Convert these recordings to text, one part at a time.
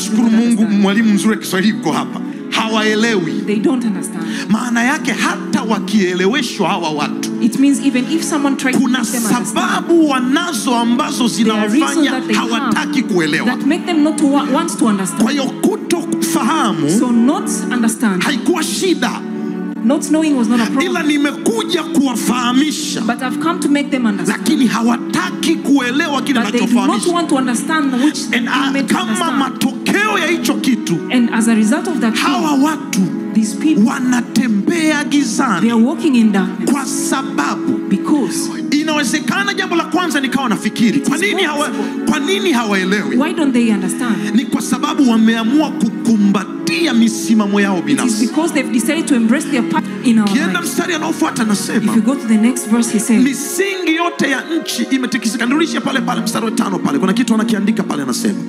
Nashukuru Mungu mwalimu mzuri wa Kiswahili yuko hapa. Hawaelewi. They don't understand. Maana yake hata wakieleweshwa hawa watu, it means even if someone tries to kuna make them understand, sababu wanazo ambazo zinawafanya hawataki kuelewa, that make them not to want to understand. Kwa hiyo kutokufahamu, so not understand, haikuwa shida. Not knowing was not a problem. Ila nimekuja kuwafahamisha. But I've come to make them understand. Lakini hawataki kuelewa kile ninachofahamisha. But they do not want to understand which and made to kama understand. Matokeo ya hicho kitu, and as a result of that, hawa watu, these people, wanatembea gizani. They are walking in darkness. Kwa sababu, because inawezekana jambo la kwanza nikawa nafikiri, kwa nini hawaelewi? Why don't they understand? Ni kwa sababu wameamua kukumbatia misimamo yao binafsi. It is because they've decided to embrace their part in our Kienda lives. Mstari anaofuata anasema, if you go to the next verse, he says, misingi yote ya nchi imetikisika. Nirudishie pale pale mstari wa 5 pale. Kuna kitu anakiandika pale anasema,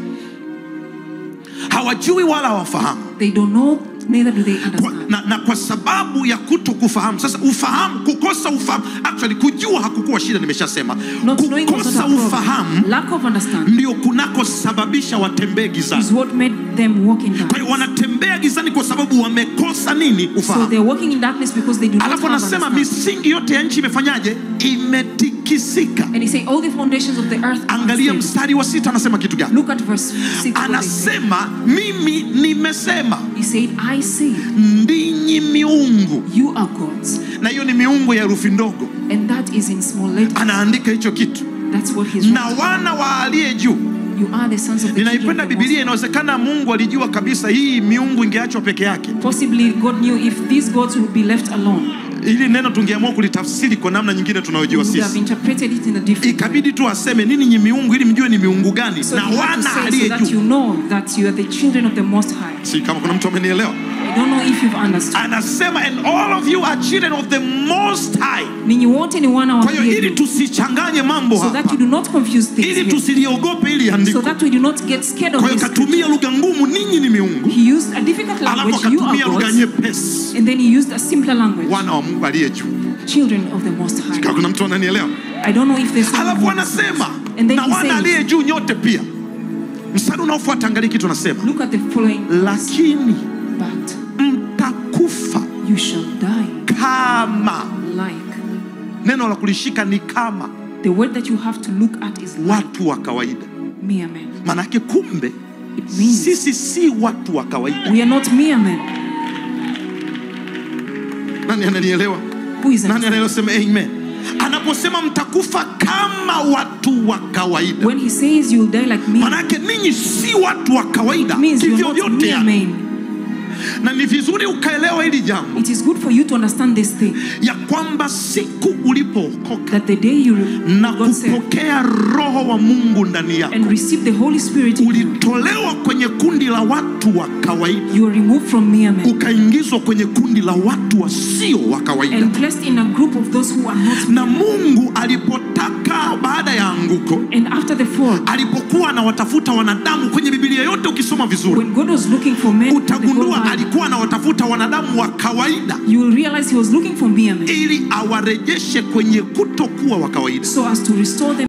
hawajui wala hawafahamu. They don't know, neither do they understand. Na kwa sababu ya kutokufahamu. Sasa ufahamu, kukosa ufahamu, actually kujua hakukuwa shida, nimeshasema. Kukosa ufahamu, lack of understanding, ndio kunakosababisha watembee gizani. Is what made them walk in darkness. Kwa hiyo wanatembea gizani kwa sababu wamekosa nini? Ufahamu. So they're walking in darkness because they do not Alafu have anasema understanding. misingi yote ya nchi imefanyaje? Imetikisika. And he say all the foundations of the earth. Angalia mstari wa 6 anasema kitu gani? Look at verse 6. Anasema mimi nimesema. He said, I say, ndinyi miungu. You are gods. Na hiyo ni miungu ya herufi ndogo. And that is in small letters. Anaandika hicho kitu. That's what he's Na writing. wana wa aliye juu. You are the sons of the Ninaipenda Biblia, inawezekana Mungu alijua kabisa hii miungu ingeachwa peke yake. Possibly God knew if these gods would be left alone. Ili neno tungeamua kulitafsiri kwa namna nyingine tunayojua sisi. Ikabidi tu aseme nini ni miungu ili mjue ni miungu gani. So na wana aliye juu. You know that you are the children of the Most High. Si kama kuna mtu amenielewa. I don't know if you've understood. Anasema and all of you are children of the Most High. Ninyi wote ni wana wa Kwa hiyo ili tusichanganye mambo so hapa. That you do not confuse things. Ili tusiliogope ili andiko. So that we do not get scared of Kwa hiyo this. katumia lugha ngumu, ninyi ni miungu. He used a difficult language, you are lugha gods. nyepesi. And then he used a simpler language. Wana wa Mungu aliye juu. Children of the Most High. Kama kuna mtu ananielewa. I don't know if there's Alafu anasema and then na wana aliye juu nyote pia. Mstari unaofuata angalia kitu anasema. Look at the following. Lakini but mtakufa, you shall die. Kama like. Neno la kulishika ni kama. The word that you have to look at is like. Watu wa kawaida. Mere men. Manake kumbe it means sisi si watu wa kawaida. We are not mere men. Nani ananielewa? Who is Nani anayesema amen? Anaposema mtakufa kama watu wa kawaida. When he says you'll die like me. Manake ninyi si watu wa kawaida. It means you're not mere men. Na ni vizuri ukaelewa hili jambo. It is good for you to understand this thing. Ya kwamba siku ulipookoka, that the day you na got kupokea Roho wa Mungu ndani yako, and receive the Holy Spirit in you, ulitolewa kwenye kundi la watu wa kawaida, you are removed from mere men, ukaingizwa kwenye kundi la watu wasio wa kawaida, and placed in a group of those who are not. Na Mungu alipotaka baada ya anguko, and after the fall, alipokuwa anawatafuta wanadamu kwenye Biblia yote ukisoma vizuri, when God was looking for men, utagundua alikuwa anawatafuta wanadamu wa kawaida. You will realize he was looking for mere men, ili awarejeshe kwenye kutokuwa wa kawaida, so as to restore them